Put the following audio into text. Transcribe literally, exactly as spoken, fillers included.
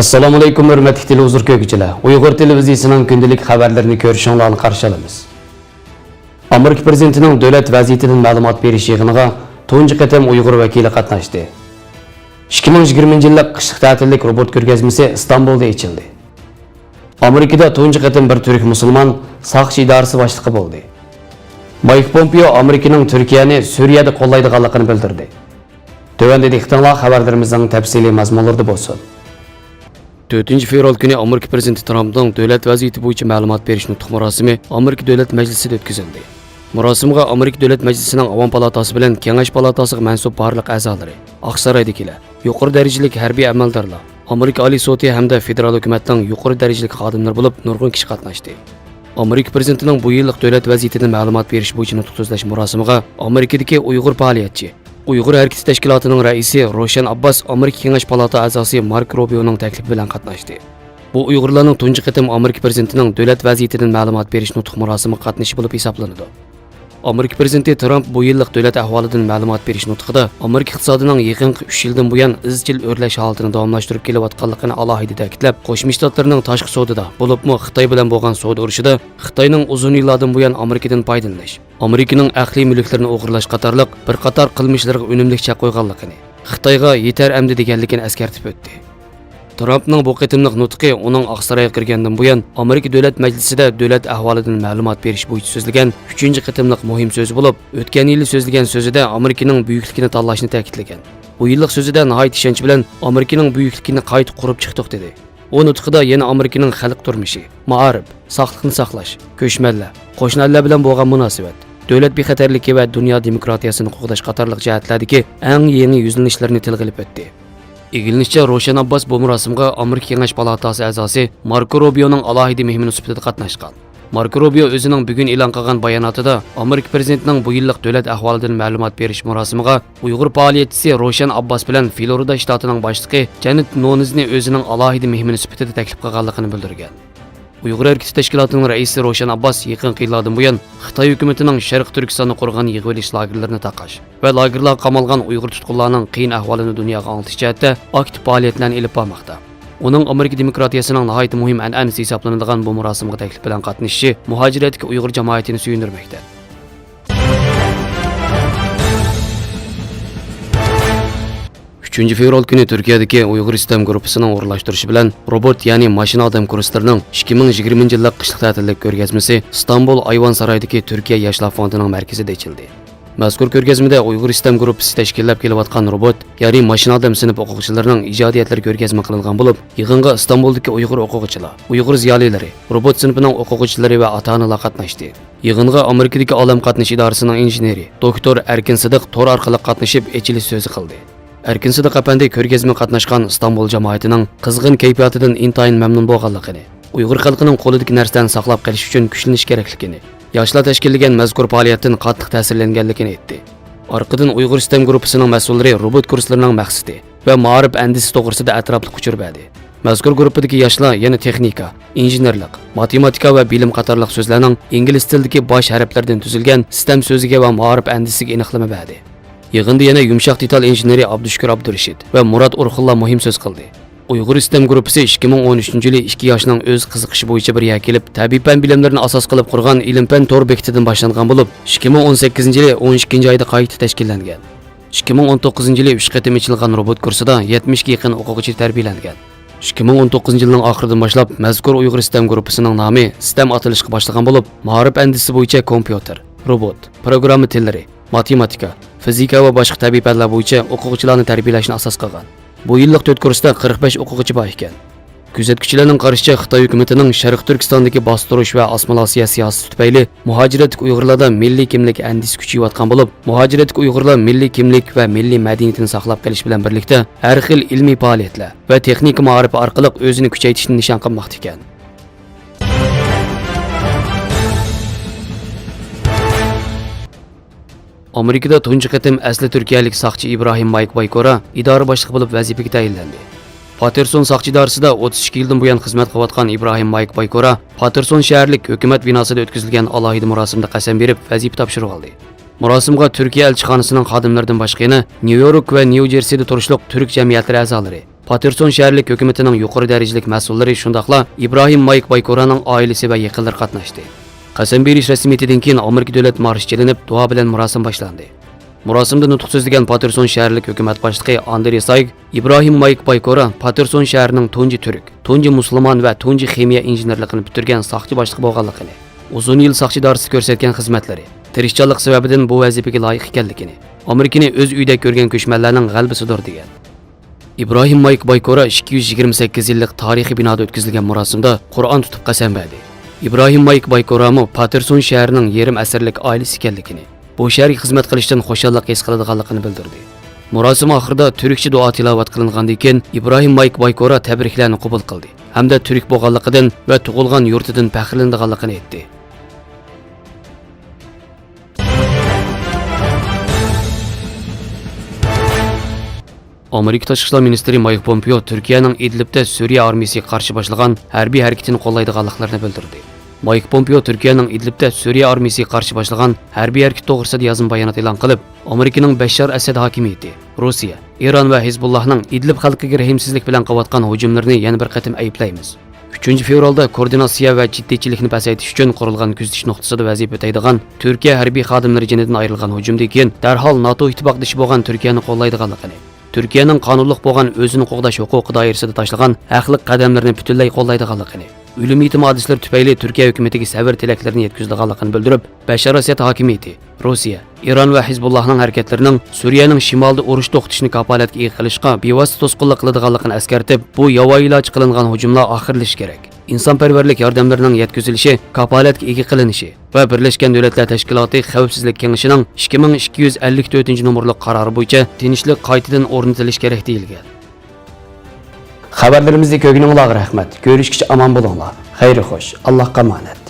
ئەسسالامۇئەلەيكۇم، ھۆرمەتلىك تېلېۋىزور كۆرگۈچىلەر! ئۇيغۇر تېلېۋىزىيىسىنىڭ كۈندىلىك خەۋەرلىرىنى كۆرۈشۈڭلارنى قارشى ئالىمىز. ئامېرىكا پىرېزىدېنتىنىڭ دۆلەت ۋەزىيىتىدىن مەلۇمات بېرىش يىغىنىغا تۇنجى قېتىم ئۇيغۇر ۋەكىلى قاتناشتى. ئىككى مىڭ يىگىرمىنچى يىللىق قىشلىق تەتىللىك روبوت كۆرگەزمىسى ئىستانبۇلدا ئېچىلدى. ئامېرىكىدا تۇنجى قېتىم بىر تۈرك مۇسۇلمان ساقچى ئىدارىسى باشلىقى بولدى. مايك پومپېئو ئامېرىكىنىڭ تۈركىيەنى سۈرىيەدە قوللايدىغانلىقىنى بىلدۈردى. تۆۋەندە دىققىتىڭلار خەۋەرلىرىمىزنىڭ تەپسىلىي مەزمۇنلىرىدا بولسۇن. تۆتىنچى فېۋرال كۈنى ئامېرىكا پىرېزىدېنتى ترامپنىڭ دۆلەت ۋەزىيىتى بويىچە مەلۇمات بېرىش نۇتۇق مۇراسىمى ئامېرىكا دۆلەت مەجلىسىدە ئۆتكۈزۈلدى. مۇراسىمغا ئامېرىكا دۆلەت مەجلىسىنىڭ ئاۋام پالاتاسى بىلەن كېڭەش پالاتاسىغا مەنسۇپ بارلىق ئەزالىرى، ئاقسارايدىكىلەر، يۇقىرى دەرىجىلىك ھەربىي ئەمەلدارلار، ئامېرىكا ئالىي سوتى ھەمدە فېدېرال ھۆكۈمەتنىڭ يۇقىرى دەرىجىلىك خادىملىرى بولۇپ نۇرغۇن كىشى قاتناشتى. ئامېرىكا پىرېزىدېنتىنىڭ بۇ يىللىق دۆلەت ۋەزىيىتىدىن مەلۇمات بېرىش بويىچە نۇتۇق سۆزلەش مۇراسىمىغا ئامېرىكىدىكى ئۇيغۇر پائالىيەتچى، ئۇيغۇر ھەرىكىتى تەشكىلاتىنىڭ رەئىسى روشەن ئابباس ئامېرىكا كېڭەش پالاتا ئەزاسى ماركو روبىيونىڭ تەكلىپى بىلەن قاتناشتى. بۇ ئۇيغۇرلارنىڭ تۇنجى قېتىم ئامېرىكا پىرېزىدېنتىنىڭ دۆلەت ۋەزىيىتىدىن مەلۇمات بېرىش نۇتۇق مۇراسىمىغا قاتنىشىشى بولۇپ ھېسابلىنىدۇ. ئامېرىكا پىرېزىدېنتى ترامپ بۇ يىللىق دۆلەت ئەھۋالىدىن مەلۇمات بېرىش نۇتقىدا ئامېرىكا ئىقتىسادىنىڭ يېقىنقى ئۈچ يىلدىن بۇيان ئىزچىل ئۆرلەش ھالىتىنى داۋاملاشتۇرۇپ كېلىۋاتقانلىقىنى ئالاھىدە تەكىتلەپ، قوشما شتاتلارنىڭ تاشقى سودىدا، بولۇپمۇ خىتاي بىلەن بولغان سودا ئۇرۇشىدا خىتاينىڭ ئۇزۇن يىللاردىن بۇيان ئامېرىكىدىن پايدىلىنىش، ئامېرىكىنىڭ ئەقلىي مۈلۈكلىرىنى ئوغرىلاش قاتارلىق بىر قاتار قىلمىشلىرىغا ئۈنۈملۈك چەك قويغانلىقىنى، خىتايغا يېتەر ئەمدى دېگەنلىكىنى ئەسكەرتىپ ئۆتتى. ترامپنىڭ بۇ قېتىملىق نۇتقى ئۇنىڭ ئاقسارايغا كىرگەندىن بۇيان ئامېرىكا دۆلەت مەجلىسىدە دۆلەت ئەھۋالىدىن مەلۇمات بېرىش بويىچە سۆزلىگەن ئۈچىنچى قېتىملىق مۇھىم سۆزى بولۇپ، ئۆتكەن يىلى سۆزلىگەن سۆزىدە ئامېرىكىنىڭ بۈيۈكلۈكىنى تاللاشنى تەكىتلىگەن. بۇ يىللىق سۆزىدە ناھايىتى ئىشەنچ بىلەن ئامېرىكىنىڭ بۈيۈكلۈكىنى قايتا قۇرۇپ چىقتۇق دېدى. ئۇ نۇتقىدا يەنە ئامېرىكىنىڭ خەلق تۇرمۇشى، مائارىپ، ساقلىقنى ساقلاش، كۆچمەنلەر، قوشنا ئەللەر بىلەن بولغان مۇناسىۋەت، دۆلەت بىخەتەرلىكى ۋە دۇنيا دېموكراتىيەسىنى قوغداش قاتارلىق جەھەتلەردىكى ئەڭ يېڭى يۈزلىنىشلەرنى تىلغا ئېلىپ ئۆتتى. ئىگىلىنىشىچە، روشەن ئابباس بۇ مۇراسىمغا ئامېرىكا كېڭەش پالاتاسى ئەزاسى ماركو روبىيونىڭ ئالاھىدە مېھمىنى سۈپىتىدە قاتناشقان. ماركو روبىيو ئۆزىنىڭ بۈگۈن ئېلان قىلغان باياناتىدا ئامېرىكا پىرېزىدېنتىنىڭ بۇ يىللىق دۆلەت ئەھۋالىدىن مەلۇمات بېرىش مۇراسىمىغا ئۇيغۇر پائالىيەتچىسى روشەن ئابباس بىلەن فلورىدا شتاتىنىڭ باشلىقى جەنېت نونېزنى ئۆزىنىڭ ئالاھىدە مېھمىنى سۈپىتىدە تەكلىپ قىلغانلىقىنى بىلدۈرگەن. ئۇيغۇر ھەرىكىتى تەشكىلاتىنىڭ رەئىسى روشەن ئابباس يېقىنقى يىللاردىن بۇيان خىتاي ھۆكۈمىتىنىڭ شەرقىي تۈركىستاندا قۇرغان يىغىۋېلىش لاگېرلىرىنى تاقاش ۋە لاگېرلارغا قامالغان ئۇيغۇر تۇتقۇنلارنىڭ قىيىن ئەھۋالىنى دۇنياغا ئاڭلىتىش جەھەتتە ئاكتىپ پائالىيەتلەرنى ئېلىپ بارماقتا. ئۇنىڭ ئامېرىكا دېموكراتىيەسىنىڭ ناھايىتى مۇھىم ئەنئەنىسى ھېسابلىنىدىغان بۇ مۇراسىمغا تەكلىپ بىلەن قاتنىشىشى مۇھاجىرەتتىكى ئۇيغۇر جامائىتىنى سۆيۈندۈرمەكتە. ئۈچىنچى فېۋرال كۈنى تۈركىيەدىكى ئۇيغۇر ئىستەم گۇرۇپپىسىنىڭ ئورۇنلاشتۇرۇشى بىلەن روبوت، يەنى ماشىنا ئادەم كۇرسلىرىنىڭ ئىككى مىڭ يىگىرمىنچى يىللىق قىشلىق تەتىللىك كۆرگەزمىسى ئىستانبۇل ئايۋان سارايدىكى تۈركىيە ياشلار فوندىنىڭ مەركىزىدە ئېچىلدى. مەزكۇر كۆرگەزمىدە ئۇيغۇر ئىستەم گۇرۇپپىسى تەشكىللەپ كېلىۋاتقان روبوت، يەنى ماشىنا ئادەم سىنىپ ئوقۇغۇچىلىرىنىڭ ئىجادىيەتلىرى كۆرگەزمە قىلىنغان بولۇپ، يىغىنغا ئىستانبۇلدىكى ئۇيغۇر ئوقۇغۇچىلار، ئۇيغۇر زىيالىيلىرى، روبوت سىنىپىنىڭ ئوقۇغۇچىلىرى ۋە ئاتا-ئانىلار قاتناشتى. يىغىنغا ئامېرىكىدىكى ئالەم قاتنىشى ئىدارىسىنىڭ ئىنژېنېرى، دوكتور ئەركىن سىدىق تور ئارقىلىق قاتنىشىپ، ئېچىلىش سۆزى قىلدى. ئەركىن سىدىق ئەپەندى كۆرگەزمىگە قاتناشقان ئىستانبۇل جامائىتىنىڭ قىزغىن كەيپىياتىدىن ئىنتايىن مەمنۇن بولغانلىقىنى، ئۇيغۇر خەلقىنىڭ قولىدىكى نەرسىلەرنى ساقلاپ قېلىش ئۈچۈن كۈچلىنىش كېرەكلىكىنى، ياشلار تەشكىللىگەن مەزكۇر پائالىيەتتىن قاتتىق تەسىرلەنگەنلىكىنى ئېيتتى. ئارقىدىن ئۇيغۇر ئىستەم گۇرۇپپىسىنىڭ مەسئۇللىرى روبوت كۇرسلىرىنىڭ مەقسىتى ۋە مائارىپ ئەندىزىسى توغرىسىدا ئەتراپلىق ئۇچۇر بەردى. مەزكۇر گۇرۇپپىدىكى ياشلار يەنە تېخنىكا، ئىنژېنېرلىق، ماتېماتىكا ۋە بىلىم قاتارلىق سۆزلەرنىڭ ئىنگلىز تىلىدىكى باش ھەرپلەردىن تۈزۈلگەن ئىستەم سۆزىگە ۋە مائارىپ ئەندىزىسىگە ئېنىقلىما بەردى. يىغىندا يەنە يۇمشاق دېتال ئىنژېنېرى ئابدۇشۈكۈر ئابدۇرېشىت ۋە مۇرات ئورخۇنلار مۇھىم سۆز قىلدى. ئۇيغۇر ئىستەم گۇرۇپپىسى ئىككى مىڭ ئون ئۈچىنچى يىلى ئىككى ياشنىڭ ئۆز قىزىقىشى بويىچە بىر يەرگە كېلىپ، تەبىئىي پەن بىلىملىرىنى ئاساس قىلىپ قۇرغان ئىلىم-پەن تور بېكىتىدىن باشلانغان بولۇپ، ئىككى مىڭ ئون سەككىزىنچى يىلى ئون ئىككىنچى ئايدا قايتا تەشكىللەنگەن. ئىككى مىڭ ئون توققۇزىنچى يىلى ئۈچ قېتىم ئېچىلغان روبوت كۇرسىدا يەتمىشكە يېقىن ئوقۇغۇچى تەربىيەلەنگەن. ئىككى مىڭ ئون توققۇزىنچى يىلنىڭ ئاخىرىدىن باشلاپ مەزكۇر ئۇيغۇر ئىستەم گۇرۇپپىسىنىڭ نامى ئىستەم ئاتىلىشقا باشلىغان بولۇپ، مائارىپ ئەندىزىسى بويىچە كومپيۇتېر، روبوت، پروگرامما تىللىرى، ماتېماتىكا، فىزىكا ۋە باشقا تەبىئىي پەنلەر بويىچە ئوقۇغۇچىلارنى تەربىيەلەشنى ئاساس قىلغان. بۇ يىللىق تۆت كۇرستا قىرىق بەش ئوقۇغۇچى بار ئىكەن. كۆزەتكۈچىلەرنىڭ قارىشىچە، خىتاي ھۆكۈمىتىنىڭ شەرقىي تۈركىستاندىكى باستۇرۇش ۋە ئاسسىمىلياتسىيە سىياسىتى تۈپەيلى مۇھاجىرەتتىكى ئۇيغۇرلاردا مىللىي كىملىك ئەندىزىسى كۈچىيىۋاتقان بولۇپ، مۇھاجىرەتتىكى ئۇيغۇرلار مىللىي كىملىك ۋە مىللىي مەدەنىيىتىنى ساقلاپ قېلىش بىلەن بىرلىكتە، ھەر خىل ئىلمىي پائالىيەتلەر ۋە تېخنىكا مائارىپى ئارقىلىق ئۆزىنى كۈچەيتىشنى نىشان قىلماقتا ئىكەن. ئامېرىكىدا تۇنجى قېتىم ئەسلى تۈركىيەلىك ساقچى ئىبراھىم مايك بايكورا ئىدارە باشلىقى بولۇپ ۋەزىپىگە تەيىنلەندى. پاتېرسون ساقچى ئىدارىسىدا ئوتتۇز ئىككى يىلدىن بۇيان خىزمەت قىلىۋاتقان ئىبراھىم مايك بايكورا پاتېرسون شەھەرلىك ھۆكۈمەت بىناسىدا ئۆتكۈزۈلگەن ئالاھىدە مۇراسىمدا قەسەم بېرىپ، ۋەزىپە تاپشۇرۇۋالدى. مۇراسىمغا تۈركىيە ئەلچىخانىسىنىڭ خادىملىرىدىن باشقا يەنە نيۇ يورك ۋە نيۇ جېرسىدا تۇرۇشلۇق تۈرك جەمئىيەتلىرى ئەزالىرى، پاتېرسون شەھەرلىك ھۆكۈمىتىنىڭ يۇقىرى دەرىجىلىك مەسئۇللىرى، شۇنداقلا ئىبراھىم مايك بايكورانىڭ ئائىلىسى ۋە يېقىنلىرى قاتناشتى. قەسەم بېرىش رەسمىيىتىدىن كېيىن ئامېرىكا دۆلەت مارشى چېلىنىپ، دۇئا بىلەن مۇراسىم باشلاندى. مۇراسىمدا نۇتۇق سۆزلىگەن پاتېرسون شەھەرلىك ھۆكۈمەت باشلىقى ئاندرې سايگ، ئىبراھىم مايك بايكورا پاتېرسون شەھىرىنىڭ تۇنجى تۈرك، تۇنجى مۇسۇلمان ۋە تۇنجى خىمىيە ئىنژېنېرلىقىنى پۈتتۈرگەن ساقچى باشلىقى بولغانلىقىنى، ئۇزۇن يىل ساقچى ئىدارىسىدە كۆرسەتكەن خىزمەتلىرى، تىرىشچانلىقى سەۋەبىدىن بۇ ۋەزىپىگە لايىق ئىكەنلىكىنى، ئامېرىكىنى ئۆز ئۆيىدەك كۆرگەن كۆچمەنلەرنىڭ غەلىبىسىدۇر، دېگەن. ئىبراھىم مايك بايكورا ئىككى يۈز يىگىرمە سەككىز يىللىق تارىخىي بىنادا ئۆتكۈزۈلگەن مۇراسىمدا قۇرئان تۇتۇپ قەسەم بەردى. ئىبراھىم مايك بايكورامۇ پاتېرسون شەھىرىنىڭ يېرىم ئەسىرلىك ئائىلىسى ئىكەنلىكىنى، بۇ شەھەرگە خىزمەت قىلىشتىن خۇشاللىق ھېس قىلىدىغانلىقىنى بىلدۈردى. مۇراسىم ئاخىرىدا تۈركچە دۇئا تىلاۋەت قىلىنغاندىن كېيىن، ئىبراھىم مايك بايكورا تەبرىكلەرنى قوبۇل قىلدى ھەمدە تۈرك بولغانلىقىدىن ۋە تۇغۇلغان يۇرتىدىن پەخىرلىنىدىغانلىقىنى ئېيتتى. ئامېرىكا تاشقى ئىشلار مىنىستىرى مايك پومپېئو تۈركىيەنىڭ ئىدلىبتە سۈرىيە ئارمىيىسىگە قارشى باشلىغان ھەربىي ھەرىكىتىنى قوللايدىغانلىقلىرىنى بىلدۈردى. مايك پومپېئو تۈركىيەنىڭ ئىدلىبتە سۈرىيە ئارمىيىسىگە قارشى باشلىغان ھەربىي ھەرىكىتى توغرىسىدا يازما بايانات ئېلان قىلىپ، ئامېرىكىنىڭ بەششار ئەسەد ھاكىمىيىتى، روسىيە، ئىران ۋە ھىزبۇللاھنىڭ ئىدلىب خەلقىگە رەھىمسىزلىك بىلەن قىلىۋاتقان ھۇجۇملىرىنى يەنە بىر قېتىم ئەيىبلەيمىز. ئۈچىنچى فېۋرالدا كوئوردىناتسىيە ۋە جىددىيچىلىكنى پەسەيتىش ئۈچۈن قۇرۇلغان كۆزىتىش نۇقتىسىدا ۋەزىپە ئۆتەيدىغان تۈركىيە ھەربىي خادىملىرى جېنىدىن ئايرىلغان ھۇجۇمدىن كېيىن، دەرھال ناتو ئىتتىپاقدىشى بولغان تۈركىيەنى قوللايدىغانلىقىنى، تۈركىيەنىڭ قانۇنلۇق بولغان ئۆزىنى قوغداش ھوقۇقى دائىرىسىدە تاشلىغان ھەقلىق قەدەملىرىنى پۈتۈنلەي قوللايدىغانلىقىنى، ئۆلۈم يېتىم ھادىسىلىرى تۈپەيلى تۈركىيە ھۆكۈمىتىگە سەۋر تىلەكلىرىنى يەتكۈزىدىغانلىقىنى بىلدۈرۈپ، بەشار ئەسەد ھاكىمىيىتى، روسىيە، ئىران ۋە ھىزبۇللاھنىڭ ھەرىكەتلىرىنىڭ سۈرىيەنىڭ شىمالىدا ئۇرۇش توختىتىشنى كاپالەتكە ئىگە قىلىشقا بىۋاسىتە توسقۇنلۇق قىلىدىغانلىقىنى ئەسكەرتىپ، بۇ ياۋايى ئىلاج قىلىنغان ھۇجۇملار ئاخىرلىشى كېرەك. ئىنسانپەرۋەرلىك ياردەملىرىنىڭ يەتكۈزۈلۈشى، كاپالەتكە ئىگە قىلىنىشى ۋە بىرلەشكەن دۆلەتلەر تەشكىلاتى خەۋپسىزلىك كېڭىشىنىڭ ئىككى مىڭ ئىككى يۈز ئەللىك تۆتىنچى نومۇرلۇق قارارى بويىچە تىنچلىق قايتىدىن ئورنىتىلىشى كېرەك، دېيىلگەن. خەۋەرلىرىمىزنى كۆرگىنىڭلارغا رەھمەت. كۆرۈشكىچە ئامان بولۇڭلار. خەير خوش. ئاللاھقا ئامانەت.